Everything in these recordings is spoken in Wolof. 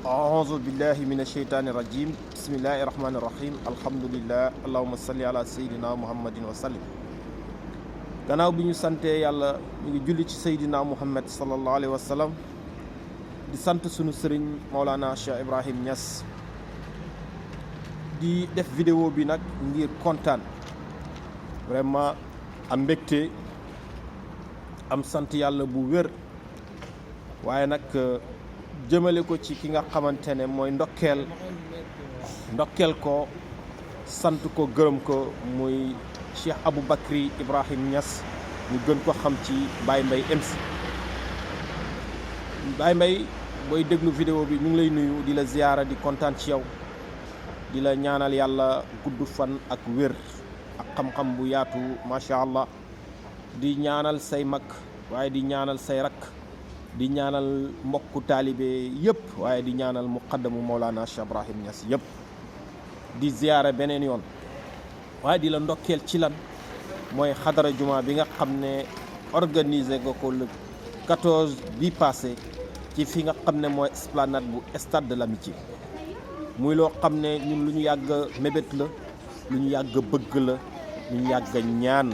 أعوذ بالله من الشيطان الرجيم بسم الله الرحمن الرحيم الحمد لله اللهم صل على سيدنا محمد وسلم gannaaw bi ñu santee yàlla ñu ngi julli ci Seydina Muhammad sallallahu alayhi wa sallam di sant sunu sëriñ Maulana Cheikh Ibrahim Niass di def vidéo bi nag ngir kontaan vraiment am mbégte am sant yàlla bu wér waaye nag jëmale ko ci ki nga xamante ne mooy ndokkeel ko sant ko gërëm ko muy Cheikh Aboubacry Ibrahim Niass ñu gën ko xam ci Baye Mbaye MC Baye Mbaye booy déglu vidéo bi ñu ngi lay nuyu di la ziyaara di kontaan ci yow di la ñaanal yàlla gudd fan ak wér ak xam-xam bu yaatu macha allah di ñaanal say mag waaye di ñaanal say rakk di ñaanal mbokku taalibe yëpp waaye di ñaanal muqaddamu Mawlana Cheikh Ibrahim Niass yëpp di ziyaare beneen yoon waaye di la ndokkeel ci lan mooy xadara juma bi nga xam ne organisé nga ko le 14 bi passé ci fi nga xam ne mooy esplanade bu stade de l'amitié muy loo xam ne ñun lu ñu yàgg mébét la lu ñu yàgg bëgg la lu ñu yàgg ñaan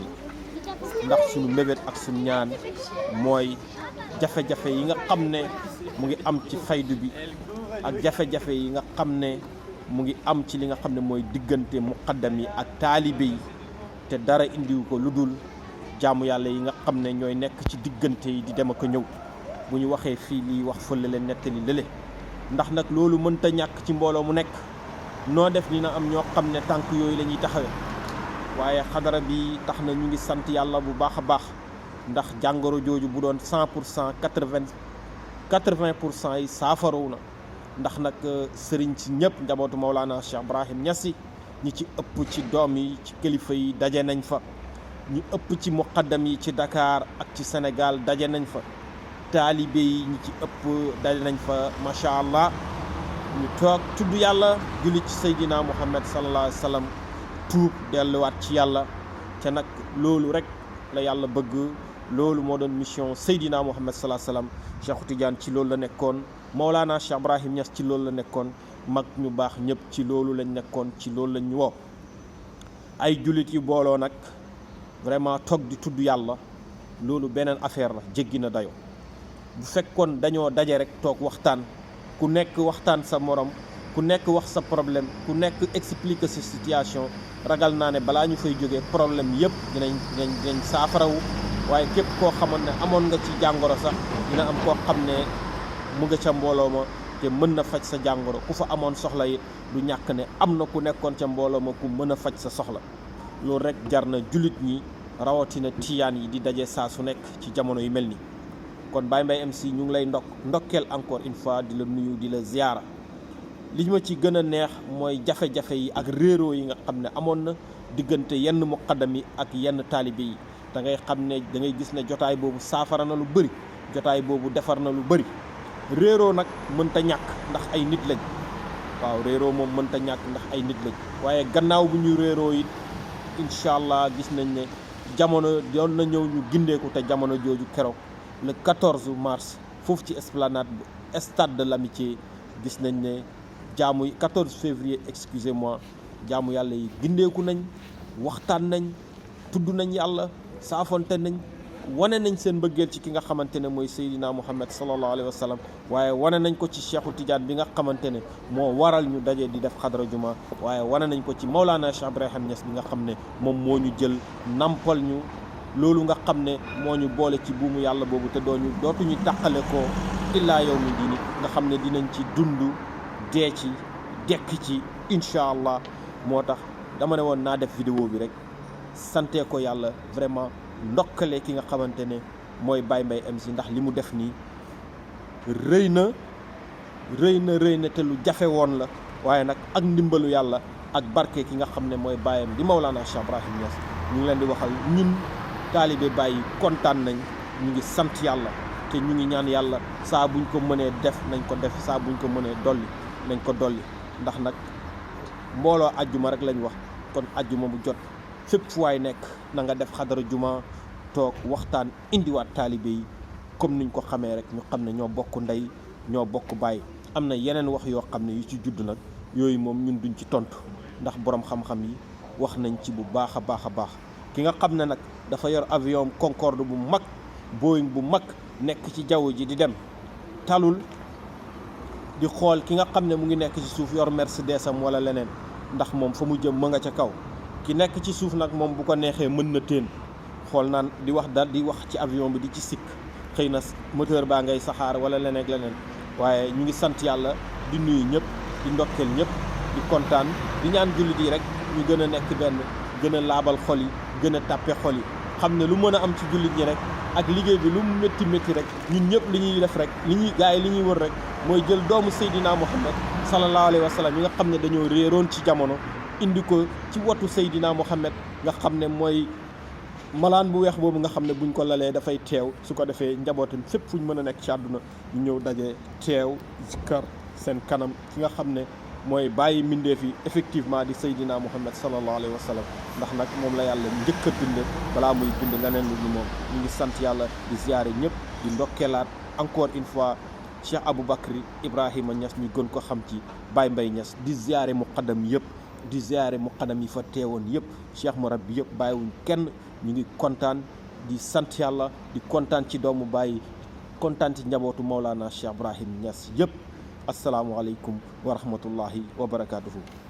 ndax suñu mébét ak suñu ñaan mooy jafe-jafe yi nga xam ne mu ngi am ci faydu bi ak jafe-jafe yi nga xam ne mu ngi am ci li nga xam ne mooy diggante muqaddam yi ak taalibe yi te dara indiwu ko lu dul jaamu yàlla yi nga xam ne ñooy nekk ci diggante yi di dem ak a ñëw bu ñu waxee fii lii wax fële leen nettali lële ndax nag loolu mënta ñàkk ci mbooloo mu nekk noo def dina am ñoo xam ne tànk yooyu la ñuy taxawee waaye xadara bi tax na ñu ngi sant yàlla bu baax a baax ndax jàngoro jooju bu doon 100% 80% yi saafarawu na ndax nag sëriñ ci ñëpp njabootu Maulana Cheikh Ibrahim Niass ñi ci ëpp ci doom yi ci kilifa yi daje nañ fa ñu ëpp ci muqaddam yi ci Dakar ak ci Sénégal daje nañ fa taalibe yi ñi ci ëpp daje nañ fa macha allah ñu toog tudd yàlla julli ci Seydina Muhammad sallallahu alayhi wa sallam tuub delluwaat ci yàlla ca nag loolu rek la yàlla bëgg loolu moo doon mission Seydina Muhammad sallallahu alayhi wa sallam Cheikh Tidiane ci loolu la nekkoon Maulana Cheikh Ibrahim Niass ci loolu la nekkoon mag ñu baax ñëpp ci loolu lañ nekkoon ci loolu lañ woo ay jullit yu booloo nag vraiment toog di tudd yàlla loolu beneen affaire la jéggi na dayo bu fekkoon dañoo daje rek toog waxtaan ku nekk waxtaan sa morom ku nekk wax sa problème ku nekk expliquer sa situation ragal naa ne balaa ñu fay jógee problème yëpp dinañ saafarawu waaye képp koo xamoon ne amoon nga ci jàngoro sax dina am koo xam ne mu nga ca mbooloo ma te mën na faj sa jàngoro ku fa amoon soxla yi du ñàkk ne am na ku nekkoon ca mbooloo ma ku mën a faj sa soxla loolu rek jar na jullit ñi rawatina tiyaan yi di daje saa su nekk ci jamono yu mel ni kon Baye Mbaye MC ñu ngi lay ndokkeel encore une fois di la nuyu di la ziyaara li ma ci gën a neex mooy jafe-jafe yi ak réeroo yi nga xam ne amoon na diggante yenn muqaddam yi ak yenn taalibe yi da ngay xam ne da ngay gis ne jotaay boobu saafara na lu bëri jotaay boobu defar na lu bëri réeroo nag mënta ñàkk ndax ay nit lañ waaw réeroo moom mënta ñàkk ndax ay nit lañ waaye gannaaw bu ñu réeroo it incha allah gis nañ ne jamono doon na ñëw ñu gindeeku te jamono jooju keroog le 14 mars foofu ci esplanade bu stade de l'amitié gis nañ ne jaamu 14 février excusez-moi jaamu yàlla yi gindeeku nañ waxtaan nañ tudd nañ yàlla saafonte nañ wane nañ seen mbëggeel ci ki nga xamante ne mooy Seydina Muhammad sallallahu alayhi wa sallam waaye wane nañ ko ci Cheikhu Tidiane bi nga xamante ne moo waral ñu daje di def xadra juma waaye wane nañ ko ci Maulana Cheikh Ibrahim Niass bi nga xam ne moom moo ñu jël nampal ñu loolu nga xam ne moo ñu boole ci buumu yàlla boobu te dootuñu tàqale ko illaa yawmi diini nga xam ne dinañ ci dund dee ci dekk ci incha allah moo tax dama ne woon naa def vidéo bi rek sante ko yàlla vraiment ndokkale ki nga xamante ne mooy Baye Mbaye MC ndax li mu def nii rëy na te lu jafe woon la waaye nag ak ndimbalu yàlla ak barke ki nga xam ne mooy baayam di Maulana Cheikh Ibrahim Niass ñu ngi leen di waxal ñun taalibe Baye kontaan nañ ñu ngi sant yàlla te ñu ngi ñaan yàlla saa buñ ko mënee def nañ ko def saa buñ ko mënee dolli nañ ko dolli ndax nag mbooloo ajjuma rek lañ wax kon ajjuma bu jot fépp fu waay nekk na nga def xadara juma toog waxtaan indiwaat taalibe yi comme niñ ko xamee rek ñu xam ne ñoo bokk ndey ñoo bokk baay am na yeneen wax yoo xam ne yu ci judd nag yooyu moom ñun duñ ci tontu ndax borom xam-xam yi wax nañ ci bu baax a baax a baax. ki nga xam ne nag dafa yor avion Concorde bu mag Boeing bu mag nekk ci jaww ji di dem talul di xool ki nga xam ne mu ngi nekk ci suuf yor Mercedes am wala leneen ndax moom fa mu jëm ma nga ca kaw. ki nekk ci suuf nag moom bu ko neexee mën na teen xool naan di wax dal di wax ci avion bi di ci sikk xëy na moteur baa ngay saxaar wala leneen ak leneen waaye ñu ngi sant yàlla di nuyu ñëpp di ndokkeel ñëpp di kontaan di ñaan jullit yi rek ñu gën a nekk benn gën a laabal xol yi gën a tàppe xol yi xam ne lu mën a am ci jullit ñi rek ak liggéey bi lu mu métti métti rek ñun ñëpp li ñuy def rek li ñuy gars yi li ñuy wër rek mooy jël doomu Seydina Muhammad sallallahu alayhi wa sallam yi nga xam ne dañoo réeroon ci jamono indi ko ci watu Seydina Muhammad nga xam ne mooy malaan bu weex boobu nga xam ne buñ ko lalee dafay teew su ko defee njabootam fépp fu ñu mën a nekk ci àdduna ñu ñëw daje teew zikkar seen kanam ki nga xam ne mooy bàyyi mbindeef yi effectivement di Seydina Muhammad sallallahu alayhi wa sallam ndax nag moom la yàlla njëkk a bind balaa muy bind leneen lu moom ñu ngi sant yàlla di ziyaare ñëpp di ndokkeelaat encore une fois Cheikh Aboubacry Ibrahima Niass ñu gën ko xam ci Baye Mbaye Niass di ziyaare muqaddam yëpp di ziyaare muqaddam yi fa teewoon yëpp Cheikh Murabbi yëpp bàyyiwuñ kenn ñu ngi kontaan di sant yàlla di kontaan ci doomu Baye kontaan ci njabootu Maulana Cheikh Ibrahim Niass yëpp asalaamualeykum wa rahmatullahi wa barakaatuhu.